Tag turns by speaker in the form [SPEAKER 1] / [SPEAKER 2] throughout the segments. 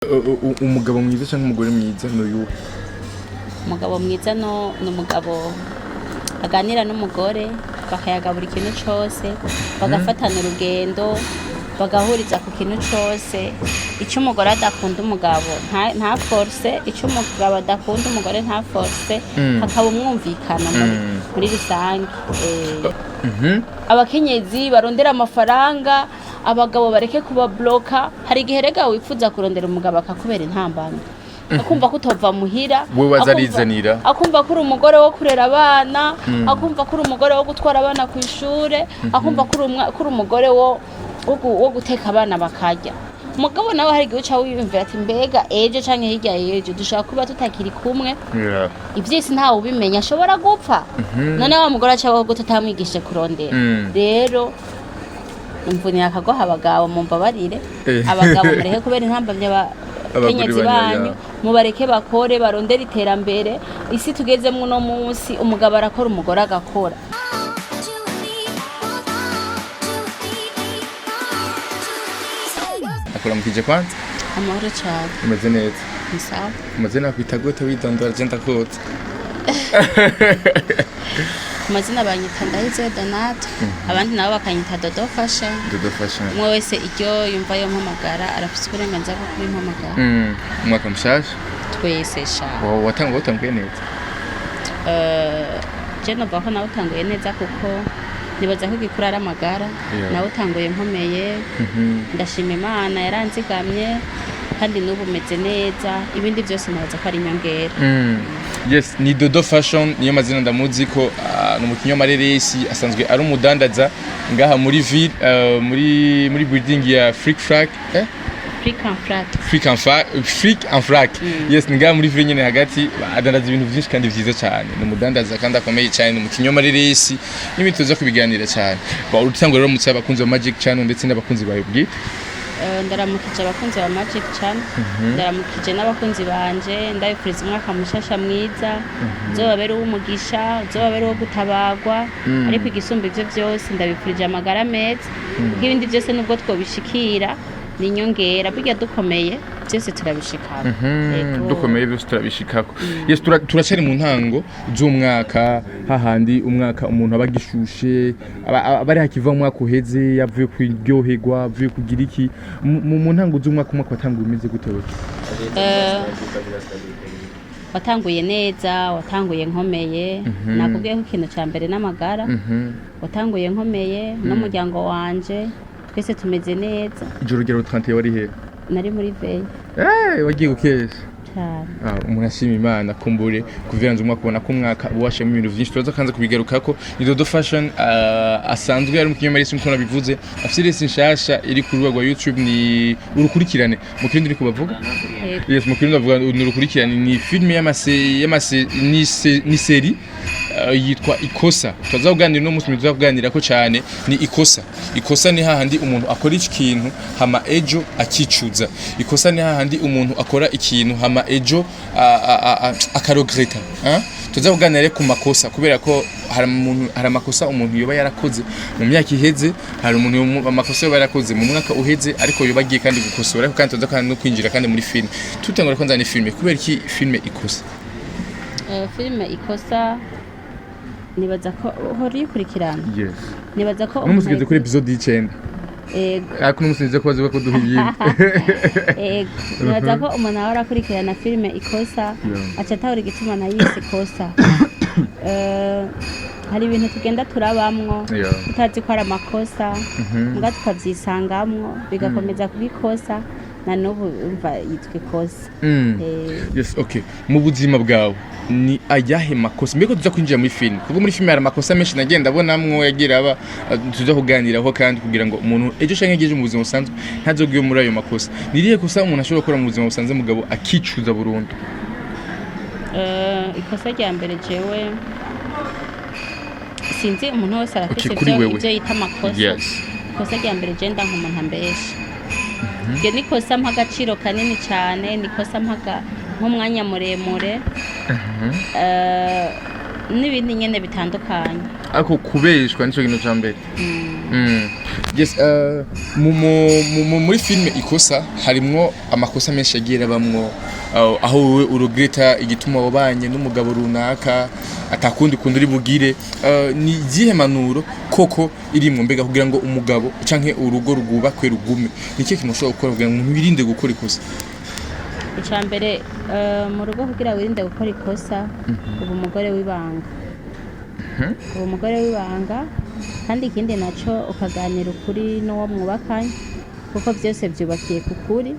[SPEAKER 1] Umugabo mwiza cyangwa umugore mwiza ni uyuhe?
[SPEAKER 2] Umugabo mwiza no ni umugabo aganira n'umugore, bakayaga buri kintu cose, bagafatana urugendo, bagahuriza ku kintu cose. Icyo umugore adakunda, umugabo nta force. Icyo umugabo adakunda, umugore nta force. Hakaba umwumvikano muri rusange. Abakenyezi barondera amafaranga, abagabo bareke kubabloka. Hari igihe rega wifuza kurondera umugabo akakubera intambamyi, akumva ko utova muhira.
[SPEAKER 1] Wewe azarizanira.
[SPEAKER 2] Akumva ko uri umugore wo kurera abana, akumva ko uri umugore wo gutwara abana ku ishure, akumva ko uri umugore wo guteka abana bakarya. Umugabo nawe hari igihe uca wiyumvira ati: "Mbega ejo canke hirya y'ejo dushobora kuba tutakiri kumwe?" Ivyisi ntawe ubimenya, ashobora gupfa. None wa mugore acabaho gute utamwigishije kurondera? Rero imvunira akagoha abagabo, mumbabarire. Abagabo mureke kubera intambamyi abakenyezi
[SPEAKER 1] Abagore
[SPEAKER 2] banyu. Mubareke bakore, barondere iterambere. Isi tugezemwo uno munsi, umugabo arakora, umugore agakora.
[SPEAKER 1] Akuramukije kwanza.
[SPEAKER 2] Amahoro cyane.
[SPEAKER 1] Umeze neza?
[SPEAKER 2] Ni sawa.
[SPEAKER 1] Umeze nakwita gute? Widondora, je ndakotse.
[SPEAKER 2] Ku mazina banyita Ndahize Donate, abandi nabo bakanyita Dodo Fashion.
[SPEAKER 1] Dodo Fashion.
[SPEAKER 2] Umwe wese iryo yumva yompamagara arafise uburenganzira bwo kubimpamagara.
[SPEAKER 1] Umwaka mushasha.
[SPEAKER 2] Twese sha.
[SPEAKER 1] Watanguye neza?
[SPEAKER 2] Je novuga ko nawe utanguye neza, kuko nibaza ko igikuru ari amagara. Nawe utanguye nkomeye. Ndashima Imana yaranzigamye, kandi n'ubu meze neza. Ibindi byose nibaza ko ari inyongera.
[SPEAKER 1] Yes, ni Dodo Fashion niyo mazina ndamuzi ko ni umukinyi w'amareresi, asanzwe ari umudandaza ngaha muri ville, muri building ya Fric Frac, eh?
[SPEAKER 2] Fric and Flat.
[SPEAKER 1] Fric and Frac, Fric and Frac. Yes, ni ngaha muri ville nyene hagati. Adandaza ibintu byinshi kandi vyiza cyane. Ni umudandaza kandi akomeye cyane, ni umukinyi w'amareresi n'ibintu tuza kubiganira cyane. Ba urutangwa rero mutse abakunzi ba Magic Channel ndetse n'abakunzi bawe bwite.
[SPEAKER 2] Ndaramukije abakunzi ba Magic Channel, ndaramukije n'abakunzi banje, ndabifuriza umwaka mushasha mwiza, uzobabere uw'umugisha, uzobabere uwo gutabagwa. Ariko igisumba ivyo byose, ndabifurije amagara meza, kuko ibindi byose nubwo twobishikira ni inyongera. Burya dukomeye byose turabishikana. Yego.
[SPEAKER 1] Dukomeye byose turabishikako. Yes, turacari mu ntango z'umwaka, hahandi umwaka umuntu aba agishushe, aba ari hakiva mu mwaka uheze, yavuye kuryoherwa, avuye kugira iki. Mu ntango z'umwaka, umwaka watanguye umeze gute wewe?
[SPEAKER 2] Watanguye neza, watanguye nkomeye. Nakubwiye ko ikintu ca mbere n'amagara. Watanguye nkomeye n'umuryango wanje, twese tumeze neza.
[SPEAKER 1] Ijoro rya 31 wari he?
[SPEAKER 2] Nari muri veille.
[SPEAKER 1] Wagiye gukesha?
[SPEAKER 2] Cyane.
[SPEAKER 1] Ah, umuntu ashima Imana kumbure kuviranza umwaka, ubona ko umwaka uba washiyemo ibintu vyinshi, turaza kanza kubigarukako. Ni Dodo Fashion, asanzwe ari mu kinyamaresi nkuko nabivuze, afise resi nshasha iri ku rubuga rwa YouTube, ni urukurikirane mu Kirundi niko bavuga.
[SPEAKER 2] Yego.
[SPEAKER 1] Yes, mu Kirundi bavuga ni urukurikirane. Ni filme y'amase ni série yitwa Ikosa. Turaza kuganira uno munsi, tuza kuganirako cyane ni ikosa. Ikosa ni hahandi umuntu akora ikintu hama ejo akicuza. Ikosa ni hahandi umuntu akora ikintu hama ejo akaregreta, hein? Tuza kuganira rero ku makosa, kubera ko hari umuntu, hari amakosa umuntu yoba yarakoze mu myaka iheze, hari umuntu amakosa yoba yarakoze mu mwaka uheze, ariko yoba agiye kandi gukosora. Ariko kandi tuza kandi no kwinjira kandi muri filme. Tutangura kwanza ni filme. Kubera iki filme Ikosa?
[SPEAKER 2] Filime Ikosa, nibaza ko uhora uyikurikirana.
[SPEAKER 1] Yes.
[SPEAKER 2] Nibaza ko
[SPEAKER 1] Uno musi ugeze kuri episode y'icenda.
[SPEAKER 2] Ego.
[SPEAKER 1] Ariko uno musi nize ko bazoba kuduha iyindi.
[SPEAKER 2] Ego, nibaza ko umuntu ahora akurikirana filime Ikosa aca atahura igituma nayise Ikosa. Hari ibintu tugenda turabamwo tutazi ko ari amakosa, mbwa tukavyisangamwo, bigakomeza kuba ikosa. Na n'ubu umva yitwa Ikosa.
[SPEAKER 1] Yes, okay. Mu buzima bwawe ni ayahe makosa, mbega tuza kwinjira muri filime, kuko muri filime hari amakosa menshi nagenda abonamwo yagira aba, tuza kuganiraho kandi kugira ngo umuntu ejo canke ejo mu buzima busanzwe ntazogwe muri ayo makosa. Ni irihe kosa umuntu ashobora gukora mu buzima busanzwe mugabo akicuza burundu?
[SPEAKER 2] Ikosa rya mbere, jewe sinzi, umuntu wese arafise
[SPEAKER 1] Okay, kuri
[SPEAKER 2] ivyo
[SPEAKER 1] wewe.
[SPEAKER 2] ivyo yita amakosa. Ikosa rya mbere, je ndanka umuntu ambesha. Iryo ni ikosa mpa agaciro kanini cyane, ni ikosa mpaga nk'umwanya muremure. N'ibindi nyene bitandukanye.
[SPEAKER 1] Ariko kubeshwa nico kintu ca mbere. Yes, muri filime Ikosa harimwo amakosa menshi yagiye arabamwo, aho wowe uregreta igituma wabanye n'umugabo runaka atakundi kundi uri bugire. Ni izihe manuro koko irimwo mbega kugira ngo umugabo canke urugo rwubakwe rugume? Ni ikihe kintu ushobora gukora kugira ngo umuntu wirinde gukora ikosa?
[SPEAKER 2] Icya mbere, mu rugo kugira wirinde gukora ikosa, uba umugore w'ibanga, uba umugore w'ibanga. Kandi ikindi naco, ukaganira ukuri n'uwo mwubakanye, kuko byose byubakiye ku kuri.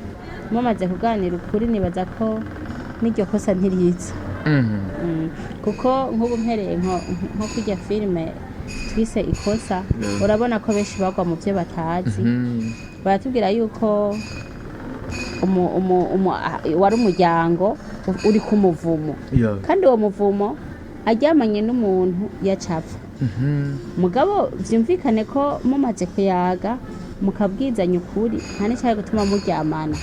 [SPEAKER 2] Mumaze kuganira ukuri, nibaza ko n'iryo kosa ntiriza. Kuko nk'ubu mpereye nko kurya filime twise Ikosa, urabona ko benshi bagwa mu byo batazi. Baratubwira yuko wari umuryango uri ku muvumo, kandi uwo muvumo aryamanye n'umuntu yacapfa. Mugabo vyumvikane ko mumaze kuyaga mukabwizanya ukuri, nta n'icari gutuma muryamana,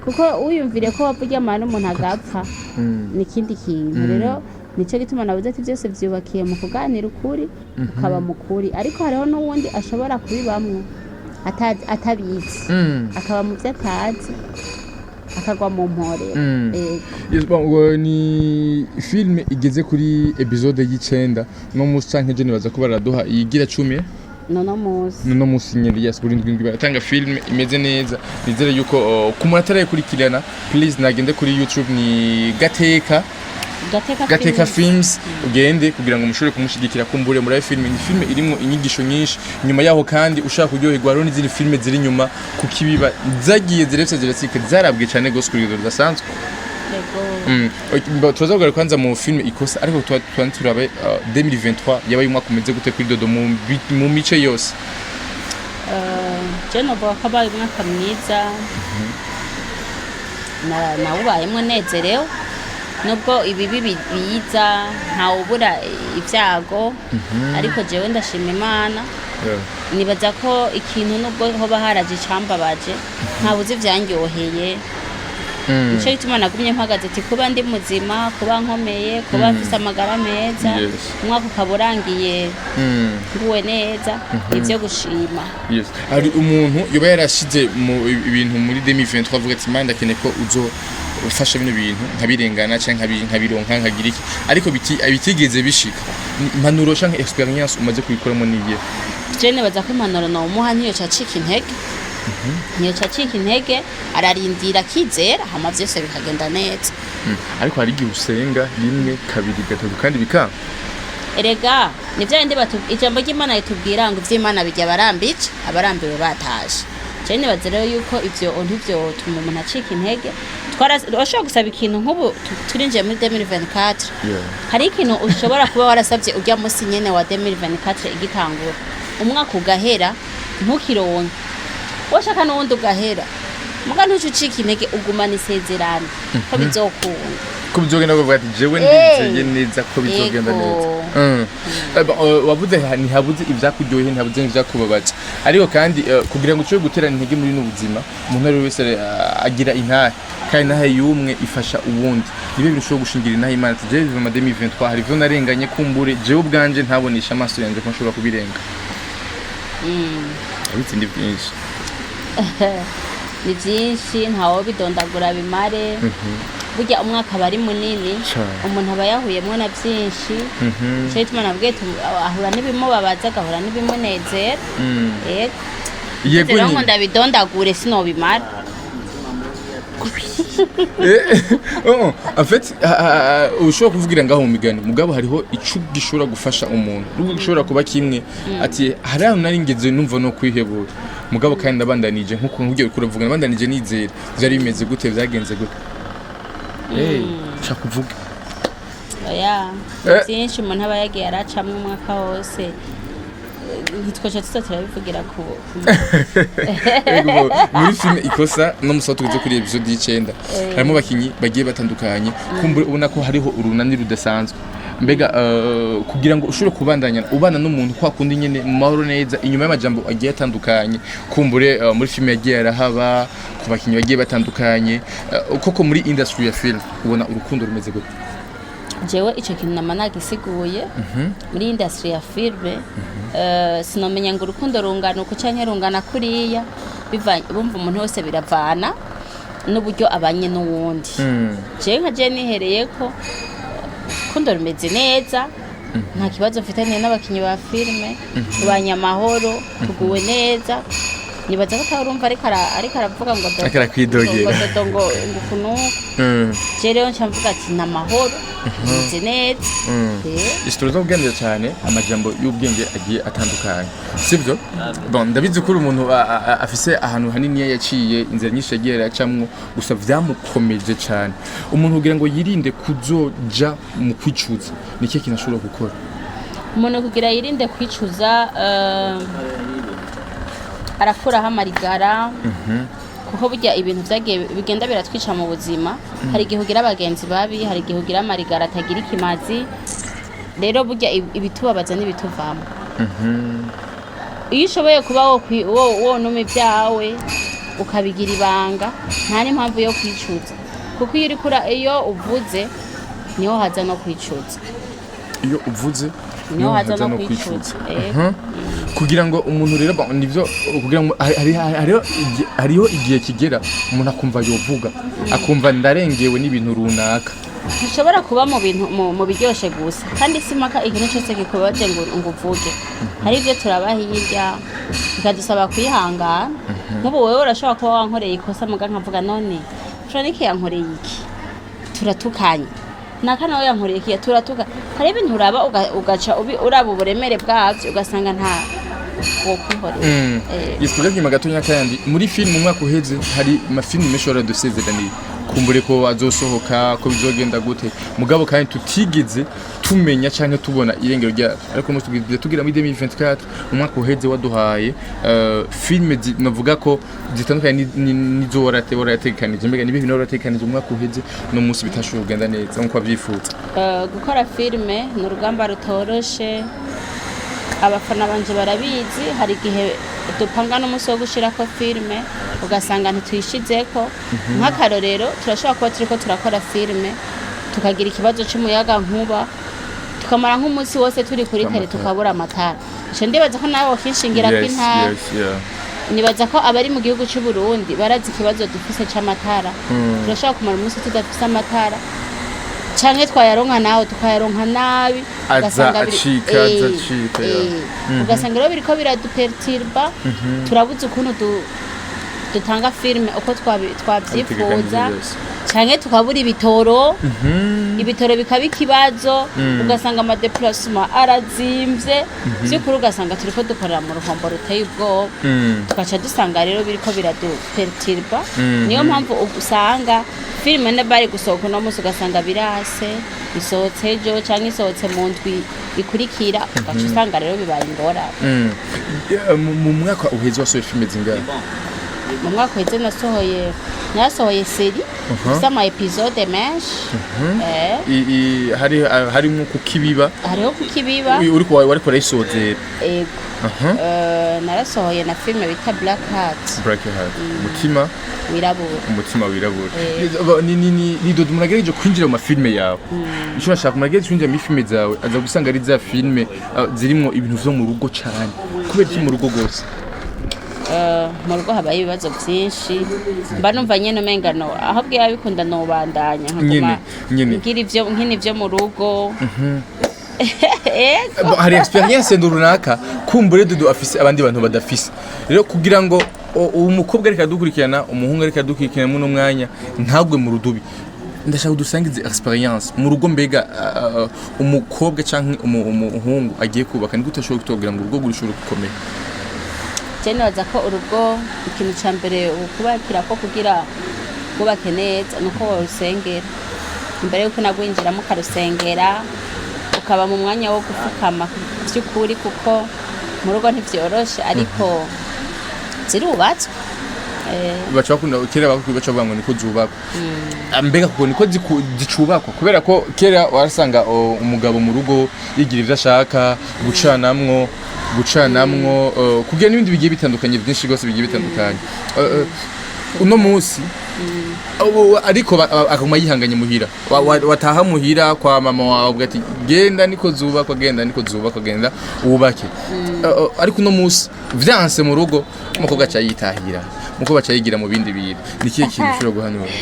[SPEAKER 2] kuko wiyumvire ko wapfa uryamana n'umuntu agapfa, ni ikindi kintu. Rero nico gituma nabuze ati byose vyubakiye mu kuganira ukuri, ukaba mukuri. Ariko hariho n'uwundi ashobora kubibamwo atabizi, akaba mu byo atazi, akagwa mu mporero. Ego.
[SPEAKER 1] Yes, bon, ni filime igeze kuri episode y'icenda no musi canke ejo, nibaza ko baraduha iyigira 10.
[SPEAKER 2] Nono musi.
[SPEAKER 1] No musi nyene, yes, buri ndwi ndwi baratanga filime imeze neza. Nizere yuko ku muntu atarayikurikirana, please nagende kuri YouTube, ni Gateka.
[SPEAKER 2] Gateka.
[SPEAKER 1] Gateka
[SPEAKER 2] Films.
[SPEAKER 1] Films, ugende kugira ngo mushobore kumushigikira. Kumbure muri filime, ni filime irimwo inyigisho nyinshi. Nyuma yaho kandi ushaka kuryoherwa, hariho n'izindi filime ziri inyuma kuko ibiba zagiye ziretse ziratsika, zarabwe cyane gose kuri urugero rudasanzwe.
[SPEAKER 2] Yego.
[SPEAKER 1] Ok, turaza kugaruka kwanza mu filime Ikosa, ariko tuba turabe 2023 yabaye umwaka umeze gute kuri Dodo mu mice yose?
[SPEAKER 2] Je novuga ko abaye umwaka mwiza. Nawubayemwo nezerewe, nubwo ibibi biza, ntawubura ibyago, ariko jewe ndashima Imana. Nibaza ko ikintu nubwo hoba haraje icambabaje, ntabuze ivyandyoheye. Nico gituma nagumye mpagaze ati kuba ndi muzima, kuba nkomeye, kuba mfise amagara meza, umwaka ukaba urangiye nguwe neza, ivyo gushima.
[SPEAKER 1] Yes. Hari umuntu yoba yarashize mu ibintu muri 2023 avuga ati: "Imana, ndakeneye ko uzo ufasha bino bintu nkabirengana canke nkabironka, nkagira iki", ariko bitigeze bishika. Impanuro canke experience umaze kubikoramo niye?
[SPEAKER 2] Je nibaza ko impanuro nomuha, ntiyoca acika intege, ntiyoca acika intege, ararindira akizera, hama vyose bikagenda neza.
[SPEAKER 1] Ariko hari igihe usenga rimwe, kabiri, gatatu, kandi bikanga.
[SPEAKER 2] Erega ni vya bindi ijambo ry'Imana ritubwira ngo ivy'Imana bijya abarambice, abarambiwe bataje. Je nibaza rero yuko ivyo ntivyotuma umuntu acika intege. Urashobora gusaba ikintu nk'ubu turinjiye muri 2024, hari ikintu ushobora kuba warasabye urya musi nyene wa 2024 igitangura, umwaka ugahera ntukironke, washaka n'uwundi ugahera, muga ntuce ucika intege, ugumana isezerano ko bizokunda.
[SPEAKER 1] Ko bizogenda, kuvuga ati jewe ndizeye neza ko bizogenda neza. Bon, wavuze ntihabuze ivyakuryoheye, ntihabuze n'ivyakubabaje, ariko kandi kugira ngo ushobore guterana intege muri buno buzima, umuntu ari we wese agira intahe, kandi intahe y'umwe ifasha uwundi. Nibe bintu ushobora gushingira intahe Imana ati: "Jewe biva ma 2023 hari ivyo narenganye, kumbure jewe ubwanje ntabonesha amaso yanje ko nshobora kubirenga." Abitse ndi byinshi.
[SPEAKER 2] Ni byinshi, ntawo bidondagura bimare. Burya umwaka aba ari munini.
[SPEAKER 1] Cane.
[SPEAKER 2] Umuntu aba yahuyemwo na byinshi. Nico gituma nabwiye ahura n'ibimubabaza, agahura n'ibimunezera. Yego.
[SPEAKER 1] Yego.
[SPEAKER 2] Rero ngo
[SPEAKER 1] Nyine.
[SPEAKER 2] ndabidondagure sinobimara.
[SPEAKER 1] Oh, en fait, ushobora kuvugira ngaho mu migani, mugabo hariho ico gishobora gufasha umuntu nubwo gishobora kuba kimwe, ati: "Hari ahantu nari ngeze numva no kwihebura, mugabo kandi ndabandanije nkuko nkugiye uriko uravuga, ndabandanije nizera." Vyari bimeze gute? Vyagenze gute? Shaka kuvuga.
[SPEAKER 2] Oya. Byinshi umuntu aba yagiye aracamwo umwaka wose. Ntitwoca tuza turabivugira ku
[SPEAKER 1] Ego, muri filime Ikosa no musa tugeze kuri episode y'icenda, harimo abakinyi bagiye batandukanye, kumbure ubona ko hariho urunani rudasanzwe. Mbega kugira ngo ushobore kubandanya ubana n'umuntu kwa kundi nyene mu mahoro neza, inyuma y'amajambo agiye atandukanye, kumbure muri filime yagiye arahaba ku bakinyi bagiye batandukanye, koko muri industry ya film ubona urukundo rumeze gute?
[SPEAKER 2] Jewe ico kintu nama nagisiguye muri industry ya filme. Sinomenya ngo urukundo rungana uku canke rungana kuriya, bumva umuntu wese biravana n'uburyo abanye n'uwundi. Jewe nka jewe nihereye ko urukundo rumeze neza, nta kibazo mfitaniye n'abakinyi ba filme, tubanye amahoro, tuguwe neza. Nibaza ko atawe urumva ariko aravuga ngo
[SPEAKER 1] Ariko arakwidogera.
[SPEAKER 2] Ngo dodo ngo uku n'uku. Je rero nca mvuga ati ni amahoro, meze neza.
[SPEAKER 1] Isi turaza kuganira cyane amajambo y'ubwenge agiye atandukanye, sibyo? Bon, ndabizi ko uri umuntu afise ahantu hanini yaciye, inzira nyinshi yagiye aracamwo, gusa vyamukomeje cyane. Umuntu kugira ngo yirinde kuzoja mu kwicuza, ni ikihe kintu ashobora gukora?
[SPEAKER 2] Umuntu kugira yirinde kwicuza, arakuraho amarigara, kuko burya ibintu vyagiye bigenda biratwica mu buzima. Hari igihe ugira abagenzi babi, hari igihe ugira amarigara atagira ikimazi. Rero burya ibitubabaza n'ibituvamo, iyo ushoboye kuba wonuma ibyawe ukabigira ibanga, nta n'impamvu yo kwicuza, kuko iyo uriko iyo uvuze niho haza no kwicuza.
[SPEAKER 1] Iyo uvuze
[SPEAKER 2] niho haza no kwicuza.
[SPEAKER 1] Kugira ngo umuntu rero nivyo, kugira ngo hariho igihe kigera umuntu akumva yovuga, akumva ndarengewe n'ibintu runaka.
[SPEAKER 2] Ntushobora kuba mu bintu mu biryoshe gusa, kandi si impaka ikintu cyose kikubabaje ngo uvuge. Hari ibyo turaba hirya bikadusaba kwihangana. Nk'ubu wewe urashobora kuba wankoreye ikosa, muga nkavuga: "None Frank yankoreye iki?" Turatukanye. Naka nawe yankoreye iki? Turatuka. Hari ibintu uraba ugaca uraba uburemere bwabyo, ugasanga nta wokwihorera.
[SPEAKER 1] Yes, tugaruke inyuma gatonya. Kandi muri film mu mwaka uheze hari amafilm menshi waradusezeraniye, kumbure ko azosohoka, ko bizogenda gute, mugabo kandi tutigeze tumenya canke tubona irengero ryacu. Ariko umunsi tugize tugira muri 2024, mu mwaka uheze waduhaye filme novuga ko zitandukanye n'izo warategekanije. Mbega nibihe bintu warategekanije mu mwaka uheze no munsi bitashoboye kugenda neza nkuko wavyifuza?
[SPEAKER 2] Gukora filime ni urugamba rutoroshe, abafana banje barabizi. Hari igihe dupanga n'umunsi wo gushirako filime ugasanga ntituyishizeko. Nk'akarorero, turashobora kuba turiko turakora filime tukagira ikibazo c'umuyaga nkuba, tukamara nk'umunsi wose turi kuri tele,
[SPEAKER 1] Amatara.
[SPEAKER 2] tukabura amatara. Ico ndibaza ko nawe wokishingira kw'intara. Nibaza ko abari mu gihugu c'u Burundi barazi ikibazo dufise c'amatara. Turashobora kumara umunsi tudafise amatara, canke twayaronka nawe tukayaronka nabi.
[SPEAKER 1] Aza
[SPEAKER 2] ugasanga
[SPEAKER 1] acika, aza acika, ya.
[SPEAKER 2] Ugasanga rero biriko biraduperturba, turabuze ukuntu dutanga filime uko twavyifuza, canke tukabura ibitoro, ibitoro bikaba ikibazo, ugasanga amadéplacement arazimvye. Vy'ukuri ugasanga turiko dukorera mu ruhombo ruteye ubwoba, tugaca dusanga rero biriko biraduperturba. Niyo mpamvu usanga filime ne bari gusohoka uno munsi, ugasanga birase isohotse ejo canke isohotse mu ndwi ikurikira, ugaca usanga rero bibaye ingorane.
[SPEAKER 1] Mu mwaka uheze wasohoye filime zingahe?
[SPEAKER 2] Mu mwaka uheze nasohoye série ifise ama épisodes menshi.
[SPEAKER 1] Harimwo Kukibiba.
[SPEAKER 2] Hariho Kukibiba.
[SPEAKER 1] Uriko wariko urayisozera?
[SPEAKER 2] Ego. Narasohoye na filime bita Black Heart.
[SPEAKER 1] Black Heart, umutima
[SPEAKER 2] wirabura.
[SPEAKER 1] Umutima wirabura. Ni Dodo, umuntu agerageje kwinjira mu mafilme yawe, icyo bashaka, umuntu agerageje kwinjira muri filime zawe aza gusanga ari za filime zirimwo ibintu vyo mu rugo cane. Kubera iki mu rugo gose?
[SPEAKER 2] Mu rugo habaye ibibazo byinshi, mba numva nyene umenga no aho bwiba bikunda nobandanya nkaguma
[SPEAKER 1] Nyene, nyene.
[SPEAKER 2] ngira ivyo nkina ivyo mu rugo. Ego.
[SPEAKER 1] Bon, hari expérience runaka kumbure Dodo afise abandi bantu badafise. Rero kugira ngo uwo mukobwa ariko aradukurikirana, umuhungu ariko aradukurikirana muno mwanya, ntagwe mu rudubi, ndashaka udusangize expérience mu rugo. Mbega umukobwa canke umuhungu agiye kubaka, ni gute ashobora kutubwira ngo urugo rushobora gukomera?
[SPEAKER 2] Je nibaza ko urugo, ikintu ca mbere ukubakira ko kugira wubake neza nuko worusengera imbere yuko unagwinjiramo, ukarusengera, ukaba mu mwanya wo gupfukama vy'ukuri, kuko mu rugo ntivyoroshe, ariko zirubatswe.
[SPEAKER 1] Baca bakunda kera baca bavuga ngo niko zubakwa. Mbega kuko niko zicubakwa? Kubera ko kera warasanga umugabo mu rugo yigira ivyo ashaka, gucanamwo, kugira n'ibindi bigiye bitandukanye, byinshi rwose bigiye bitandukanye. Uno munsi Ariko akaguma yihanganye muhira. Wataha muhira kwa mama wawe uvuga ati genda niko zubakwa, genda niko zubakwa, genda wubake. Ariko uno munsi vyanse mu rugo, umukobwa aca yitahira, umukobwa aca yigira mu bindi bintu. Ni ikihe kintu ushobora guhanura?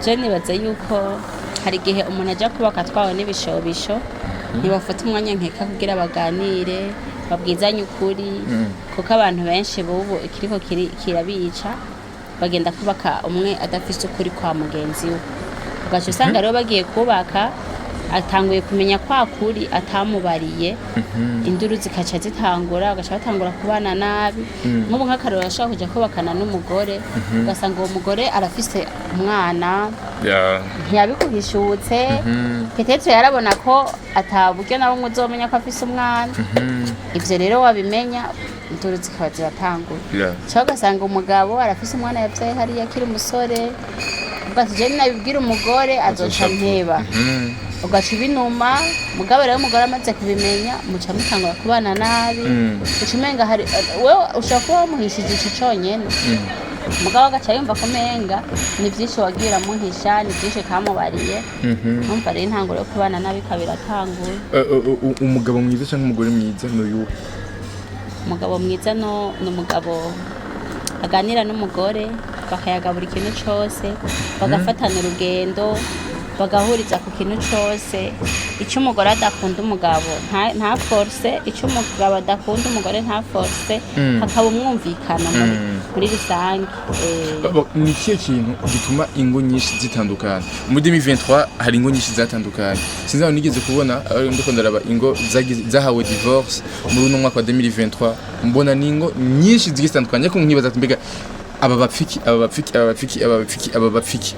[SPEAKER 2] Je nibaza yuko hari igihe umuntu ajya kubaka atwawe n'ibishobisho, ntibafata umwanya nkeka kugira baganire, babwizanye ukuri, kuko abantu benshi bubu ikiriko kirabica, bagenda kubaka umwe adafise ukuri kwa mugenzi we, ugaca usanga rero bagiye kubaka atanguye kumenya kwa kuri atamubariye, induru zikaca zitangura, bagaca batangura kubana nabi. Nk'ubu nk'akarorero, ashobora kuja kubakana n'umugore, ugasanga uwo mugore arafise umwana, ntiyabikuhishutse, peut-être yarabona ko ata buryo na bumwe uzomenya ko afise umwana. Ivyo rero wabimenya, induru zikaba ziratangura. Cyangwa ugasanga umugabo arafise umwana yavyaye hariya akiri umusore, ugaca je nabibwira umugore azoca mpeba, ugaca ubinuma. Mugabo rero umugore amaze kubimenya, muca mutangura kubana nabi. Uca umenga hari wewe ushobora kuba wamuhishije ico conyene, mugabo agaca yumva ko umenga ni vyinshi wagiye uramuhisha, ni vyinshi kamubariye. Numva rero intanguro yo kubana nabi ikaba iratanguye.
[SPEAKER 1] Umugabo mwiza cyangwa umugore mwiza ni uyuhe?
[SPEAKER 2] Umugabo mwiza no ni umugabo aganira n'umugore, bakayaga buri kintu cose, bagafatana urugendo, bagahuriza ku kintu cose. Icyo umugore adakunda umugabo nta force, icyo umugabo adakunda umugore nta force, hakaba umwumvikano muri rusange.
[SPEAKER 1] Ni ikihe kintu gituma ingo nyinshi zitandukana? Muri 2023 hari ingo nyinshi zatandukanye. Sinzi aho nigeze kubona, ndiko ndaraba ingo zahawe divorce muri uno mwaka wa 2023, mbona ni ingo nyinshi zigiye zitandukanye, ariko nkibaza ati mbega aba bapfiki, aba bapfiki, aba bapfiki, aba bapfiki, aba bapfiki?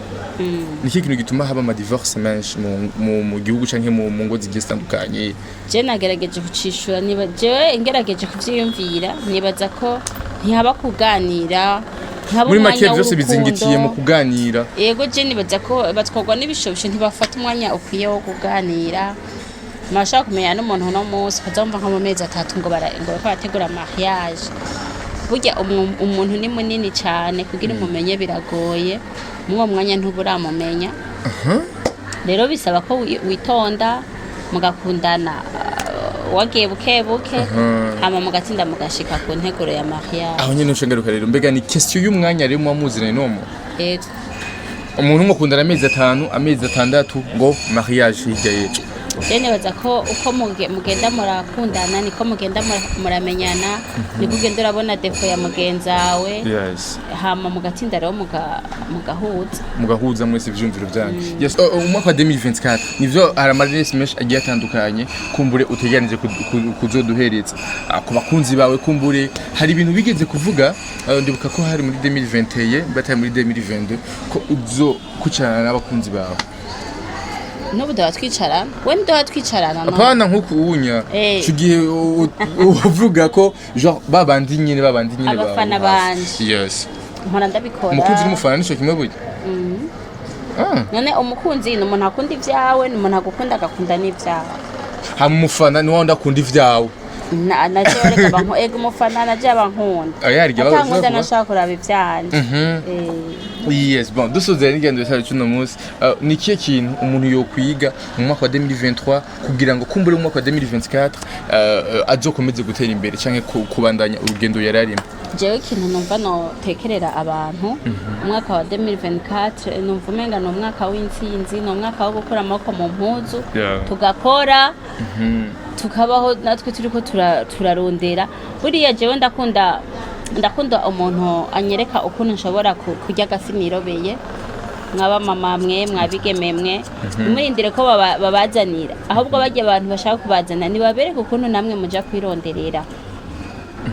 [SPEAKER 1] Ni ikihe kintu gituma haba ama divorce menshi mu gihugu canke mu ngo zigiye zitandukanye?
[SPEAKER 2] Je nagerageje kucishura, niba jewe ngerageje kuvyiyumvira, nibaza ko ntihaba kuganira, ntihaba
[SPEAKER 1] Muri make
[SPEAKER 2] umwanya
[SPEAKER 1] vyose bizingitiye mu
[SPEAKER 2] w'urukundo.
[SPEAKER 1] kuganira.
[SPEAKER 2] Yego, je nibaza ko batwarwa n'ibishobisho, ntibafata umwanya ukwiye wo kuganira. Murashobora kumenya n'umuntu uno munsi, ukazumva nko mu mezi 3 ngo bariko barategura mariage. Burya umuntu ni munini cyane, kugira umumenye biragoye, muri uwo mwanya ntuburamumenya. Rero bisaba ko witonda, mugakundana, wagiye buke buke, hama mugatsinda mugashika ku nteguro ya mariage.
[SPEAKER 1] Aho nyene uca ngaruka rero, mbega ni question y'umwanya rero muba muziranye n'uwo muntu?
[SPEAKER 2] Yego.
[SPEAKER 1] Umuntu mukundana amezi 5, amezi 6, ngo mariage hirya y'ejo.
[SPEAKER 2] Je nibaza ko uko mugenda murakundana niko mugenda muramenyana, niko ugenda urabona défaut ya mugenzawe, hama mugatsinda rero mugahuza.
[SPEAKER 1] Mugahuza mwese ivyumviro vyanyu. Yes. Umwaka wa 2024 nivyo hari amaresi menshi agiye atandukanye kumbure utegeranije kuzoduhereza. Ku bakunzi bawe, kumbure hari ibintu bigeze kuvuga, ndibuka ko hari muri 2021, batari muri 2022, ko uzo kwicarana n'abakunzi bawe.
[SPEAKER 2] N'ubu duha twicarana, we ntiduha twicarana no?
[SPEAKER 1] Apana nkuku unya. Ico gihe uvuga ko genre babandi nyene, babandi nyene bawe
[SPEAKER 2] Abafana
[SPEAKER 1] hafi.
[SPEAKER 2] banje.
[SPEAKER 1] Yes.
[SPEAKER 2] Mpora ndabikora.
[SPEAKER 1] Umukunzi n'umufana nico kimwe burya.
[SPEAKER 2] None umukunzi ni umuntu akunda ibyawe, ni umuntu agukunda, agakunda n'ibyawe.
[SPEAKER 1] Hama umufana ni wa wundi akunda ivyawe.
[SPEAKER 2] Na jewe reka banku ega, umufana na jewe abankunda.
[SPEAKER 1] Oya, hari igihe baba
[SPEAKER 2] atankunda
[SPEAKER 1] bashobora kuba-
[SPEAKER 2] nashaka kuraba ivyanje.
[SPEAKER 1] Yes, bon, dusozera n'ingendo cyacu cy'uno munsi. Ni ikihe kintu umuntu yokwiga mu mwaka wa 2023 kugira ngo kumbure mu mwaka wa 2024 azokomeze gutera imbere canke kubandanya urugendo yari arimo?
[SPEAKER 2] Jewe ikintu numva notekerera abantu umwaka wa 2024, numva umenga ni umwaka w'intsinzi, ni umwaka wo gukura amaboko mu mpuzu, tugakora, tukabaho natwe turiko turarondera. Buriya jewe ndakunda umuntu anyereka ukuntu nshobora kurya agafi nirobeye. Mwaba mama mwe, mwabigeme mwe, ntimurindire ko babazanira, ahubwo bajya abantu bashaka kubazana nibabereke ukuntu namwe muja kwironderera.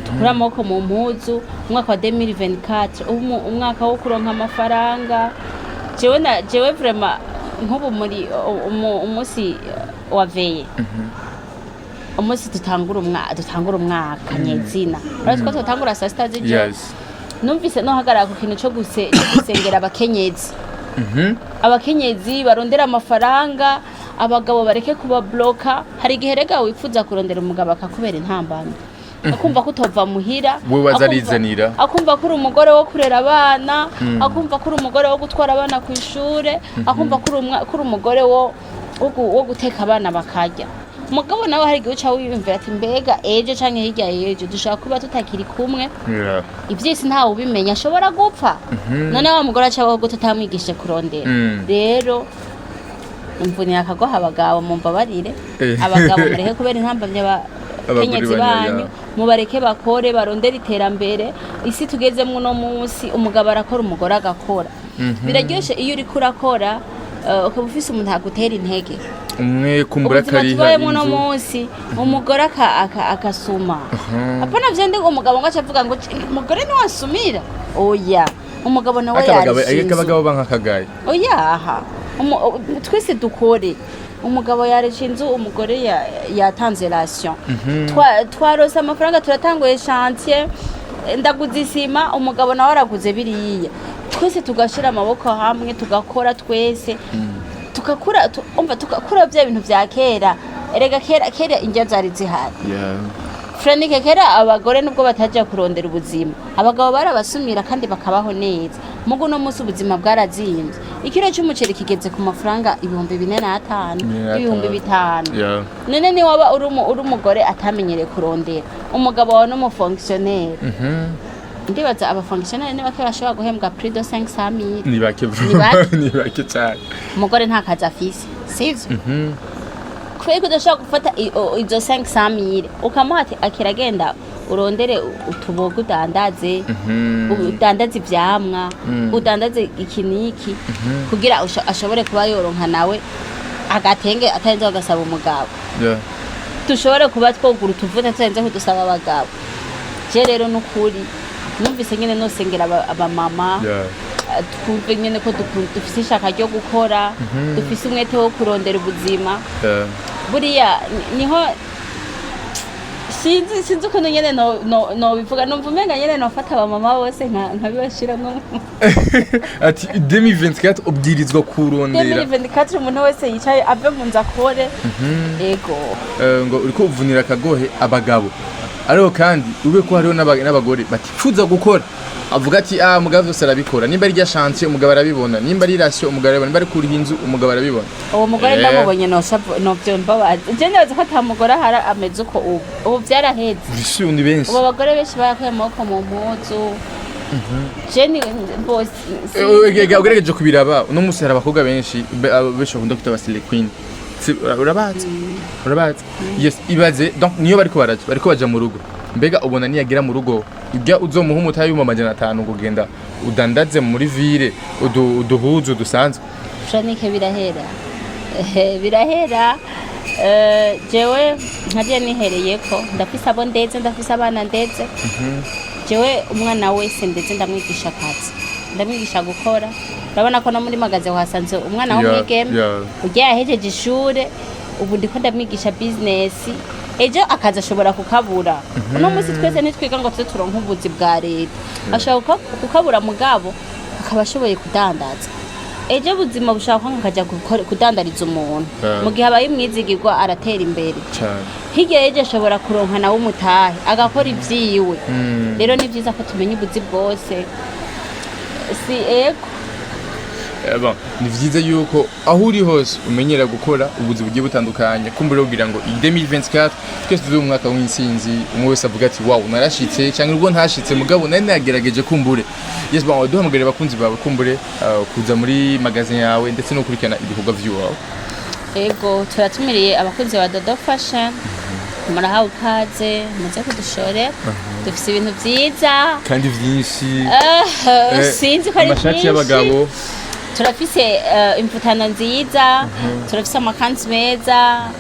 [SPEAKER 2] Tukure amaboko mu mpuzu umwaka wa 2024, umwaka wo kuronka amafaranga. Jewe na jewe vraiment nk'ubu muri umunsi wa veille, umunsi dutangura umwaka nyezina, urazi ko tutangura saa 6 z'ijoro. Numvise nohagarara ku kintu co gusengera abakenyezi, abakenyezi barondera amafaranga, abagabo bareke kubabloka. Hari igihe rega wifuza kurondera umugabo akakubera intambamyi. Akumva ko utova muhira.
[SPEAKER 1] Wewe azarizanira.
[SPEAKER 2] Akumva ko uri umugore wo kurera abana, akumva ko uri umugore wo gutwara abana ku ishure, akumva ko uri umugore wo guteka abana bakarya. Umugabo nawe hari igihe uca wiyumvira ati: "Mbega ejo canke hirya y'ejo dushobora kuba tutakiri kumwe?" Ivyisi ntawe ubimenya, ashobora gupfa. None wa mugore aca abaho gute utamwigishije kurondera? Rero imvunira akagoha abagabo, mumbabarire. Abagabo, mureke kubera intambamyi abakenyezi
[SPEAKER 1] Abagore
[SPEAKER 2] banyu.
[SPEAKER 1] banyu.
[SPEAKER 2] Mubareke bakore, barondere iterambere. Isi tugezemwo uno munsi, umugabo arakora, umugore agakora. Biraryoshe iyo uriko urakora, ukaba ufise umuntu agutera intege.
[SPEAKER 1] Umwe kumbura
[SPEAKER 2] Ubuzima
[SPEAKER 1] akariha
[SPEAKER 2] tubayemo uno
[SPEAKER 1] inzu.
[SPEAKER 2] munsi, umugore akasuma. Apana vyende ngo umugabo ngo ace avuga ngo: "Umugore niwe asumira." Oya, umugabo nawe
[SPEAKER 1] Ariko abagabo,
[SPEAKER 2] yarisha
[SPEAKER 1] ariko
[SPEAKER 2] inzu.
[SPEAKER 1] abagabo banka akagaye.
[SPEAKER 2] Oya, aha twese dukore. Umugabo yarisha inzu, umugore yatanze ration. Twarose amafaranga, turatanguye chantier, ndaguze isima, umugabo nawe araguze biriya. Twese tugashira amaboko hamwe, tugakora twese, tugakura umva, tugakura bya bintu vya kera. Erega kera kera indya zari zihari. Franike, kera abagore nubwo bataja kurondera ubuzima, abagabo barabasumira kandi bakabaho neza. Mugu no munsi ubuzima bwarazimvye, ikiro c'umuceri kigeze ku mafaranga 4500, 5000. None ni waba uri umugore atamenyereye kurondera, umugabo wawe n'umufonctionnaire, ndibaza abafonctionnaire ni bake bashobora guhembwa plus de 500 000.
[SPEAKER 1] Ni bake.
[SPEAKER 2] Ni bake.
[SPEAKER 1] Ni bake cyane.
[SPEAKER 2] Umugore nta kazi afise, sivyo? Kubera ko udashobora gufata izo 500 000 ukamuha ati: "Akiragenda urondere utuboga udandaze, udandaze ivyamwa, udandaze iki n'iki," kugira ashobore kuba yoronka nawe agatenge atarinze agasaba umugabo. Dushobore kuba twogura utuvuta tutarinze kudusaba abagabo. Je rero nukuri numvise nyene nosengera abamama. Twumve nyene ko dufise ishaka ryo gukora, dufise umwete wo kurondera ubuzima. Buriya niho sinzi ukuntu nyene no bivuga, numva umenga nyene nofata abamama bose nkabibashiramwo.
[SPEAKER 1] Ati 2024 ubwirizwa kurondera.
[SPEAKER 2] 2024 umuntu wese yicaye ave mu nzu akore, ego.
[SPEAKER 1] Ngo uriko uvunira akagohe abagabo, ariko kandi ube ko hariho n'abagore batifuza gukora, avuga ati: "Ah, umugabo vyose arabikora, nimba ari rya chantier umugabo arabibona, nimba ari ration umugabo arabibona, nimba ari kuriha inzu umugabo arabibona."
[SPEAKER 2] Uwo mugore ndamubonye novyo mbabaza. Je nibaza ko ata mugore ahari ameze uko. Ubu vyaraheze.
[SPEAKER 1] Bisi ni benshi.
[SPEAKER 2] Ubu abagore benshi barakuye amaboko mu mpuzu. Je ni bose.
[SPEAKER 1] Ugerageje kubiraba, uno munsi hari abakobwa benshi, abo benshi bakunda kwita aba slay queen. Urabazi, urabazi? Yes, ibaze donc niyo bariko baraja, bariko baja mu rugo. Mbega ubona niyagira mu rugo ibya uzomuha umutahe w'500 ngo ugenda udandaze muri ville uduhuzu dusanzwe?
[SPEAKER 2] Franike, birahera. Birahera. Jewe nkaje nihereyeko, ndafise abo ndeze, ndafise abana ndeze. Jewe umwana wese ndeze ndamwigisha akazi, ndamwigisha gukora. Urabona ko no muri magasin wahasanze umwana w'umwigeme ugiye yahejeje ishure. Ubu ndiko ndamwigisha business, ejo akazi ashobora kukabura. Uno munsi twese ntitwiga ngo tuze turonke ubuzi bwa leta. Ashobora kukabura, mugabo akaba ashoboye kudandaza. Ejo ubuzima bushobora kwanga akajya kudandariza umuntu. Mu gihe abaye umwizigirwa aratera imbere. Hirya y'ejo ashobora kuronka nawe umutahe agakora ibyiwe. Rero ni byiza ko tumenya ubuzi bwose, si ego?
[SPEAKER 1] Bon, ni vyiza yuko aho uri hose umenyera gukora ubuzi bugiye butandukanye, kumbura kugira ngo iyi 2024 twese tuze mu mwaka w'intsinzi, umwe wese avuga ati: "Wow, narashitse," cyangwa ubwo ntashitse mugabo nari nagerageje kumbure. Yes, bon, duhamagarira abakunzi bawe kumbure kuza muri magasin yawe ndetse no gukurikirana ibikorwa vy'iwawe.
[SPEAKER 2] Ego, turatumiriye abakunzi ba Dodo Fashion, murahawe ikaze, muze kudushorera, dufise ibintu vyiza.
[SPEAKER 1] Kandi vyinshi.
[SPEAKER 2] Sinzi ko ari
[SPEAKER 1] Amashati
[SPEAKER 2] vyinshi.
[SPEAKER 1] y'abagabo.
[SPEAKER 2] Turafise imvutano nziza, turafise amakanzu meza,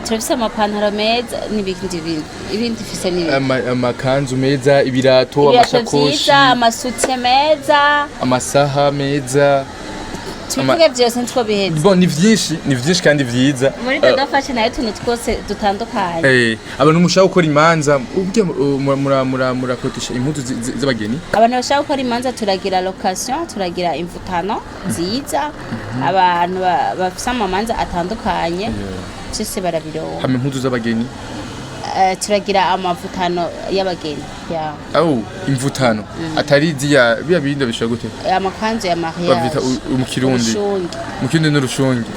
[SPEAKER 2] turafise amapantaro meza n'ibindi bintu, ibindi fise n'ibindi.
[SPEAKER 1] Amakanzu meza, ibirato,
[SPEAKER 2] Ibirato
[SPEAKER 1] amashakoshi,
[SPEAKER 2] vyiza, amasutse meza.
[SPEAKER 1] Amasaha meza.
[SPEAKER 2] Tubivuge vyose ntitwobiheze.
[SPEAKER 1] Bon, ni vyinshi, ni vyinshi kandi vyiza.
[SPEAKER 2] Muri Dodo Fashion nayo utuntu twose dutandukanye.
[SPEAKER 1] Abantu mushaka gukora imanza, ubwe murakotisha impuzu z'abageni?
[SPEAKER 2] Abantu bashaka gukora imanza turagira location, turagira imvutano nziza. Abantu bafise amamanza atandukanye byose barabironka.
[SPEAKER 1] Hama impuzu z'abageni?
[SPEAKER 2] Turagira amavutano y'abageni ya.
[SPEAKER 1] Awu imvutano atari ziya biya bindi bishobora gute?
[SPEAKER 2] Amakanzu ya mariage.
[SPEAKER 1] Bavyita mu Kirundi?
[SPEAKER 2] Urushungi.
[SPEAKER 1] Mu Kirundi n'urushungi,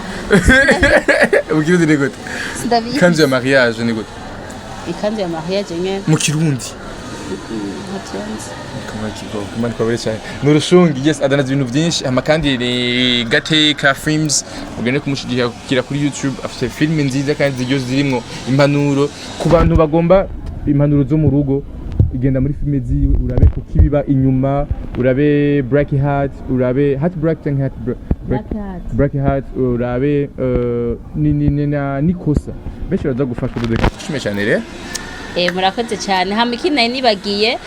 [SPEAKER 1] mu Kirundi ni gute?
[SPEAKER 2] Sindabizi.
[SPEAKER 1] Ikanzu ya mariage ni gute?
[SPEAKER 2] Ikanzu ya mariage nyene.
[SPEAKER 1] Mu Kirundi?
[SPEAKER 2] Ntavyonzi.
[SPEAKER 1] Imana ikubabare cyane, ni urushungi. Yes, adanaza ibintu byinshi. Hama kandi ni Gateka Films, mugende kumushyigikira kuri YouTube. Afite filime nziza kandi ziryoshye, zirimwo impanuro ku bantu bagomba impanuro zo mu rugo. Igenda muri filime ziwe urabe kuko ibiba inyuma, urabe Break Heart, urabe Heart Break cyangwa Heart Break.
[SPEAKER 2] Black Heart.
[SPEAKER 1] Break Heart, urabe ni na nikosa benshi baza gufashwa. Shime cyane rero.
[SPEAKER 2] Murakoze cyane. Hama ikindi nari nibagiye,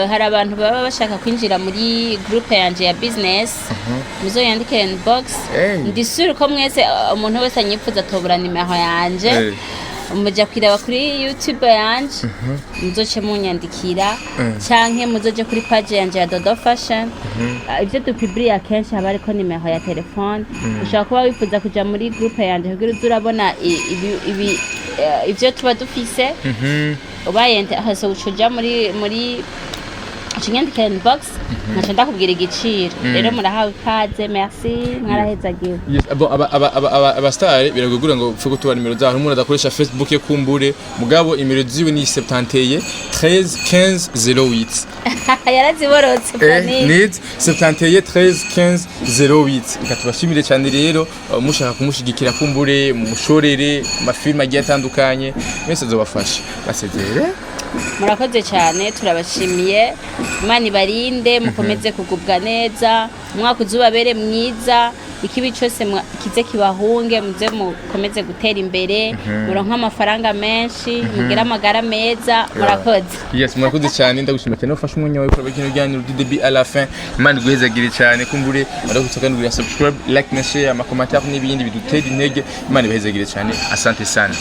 [SPEAKER 2] hari abantu baba bashaka kwinjira muri groupe yanje ya business, muzoyandike inbox.
[SPEAKER 1] Hey.
[SPEAKER 2] Ndi sûre ko mwese, umuntu wese anyipfuza atobura nimero yanje. Muja kwiraba kuri YouTube yanje, muzoce munyandikira, canke muzoje kuri page yanje ya Dodo Fashion. Ivyo dupubliye akenshi haba hariko nimero ya telefone. Ushobora kuba wifuza kuja muri groupe yanje kugira uze urabona ivyo tuba dufise. Ubaye hose uca muri uca unyandikira inbox, nkaca ndakubwira igiciro. Rero murahawe ikaze, merci, mwarahezagiwe.
[SPEAKER 1] Yes, abo aba star biragugura ngo upfe gutora nimero zaho. Umuntu adakoresha Facebook yo kumbure, mugabo nimero ziwe ni 71 13 15 08.
[SPEAKER 2] Yaraziborotse. Fanny.
[SPEAKER 1] Nit 71 13 15 08. Reka tubashimire cyane rero. Mushaka kumushigikira kumbure mushorere amafilime agiye atandukanye, mwese azobafasha. Basezere.
[SPEAKER 2] Murakoze cyane, turabashimiye. Imana ibarinde, mukomeze kugubwa neza, umwaka uzubabere mwiza, ikibi cyose kize kibahunge, muze mukomeze gutera imbere, muronke amafaranga menshi, mugire amagara meza. Murakoze.
[SPEAKER 1] Yes, murakoze cyane. Ndagushimira cyane ufashe umwanya wawe kuraba kino kiganiro du début à la fin. Imana iguhezagire cyane. Kumbure murakoze kandi kugira subscribe, like na share, ama commentaire n'ibindi bidutera intege. Imana ibahezagire cyane, asante sana.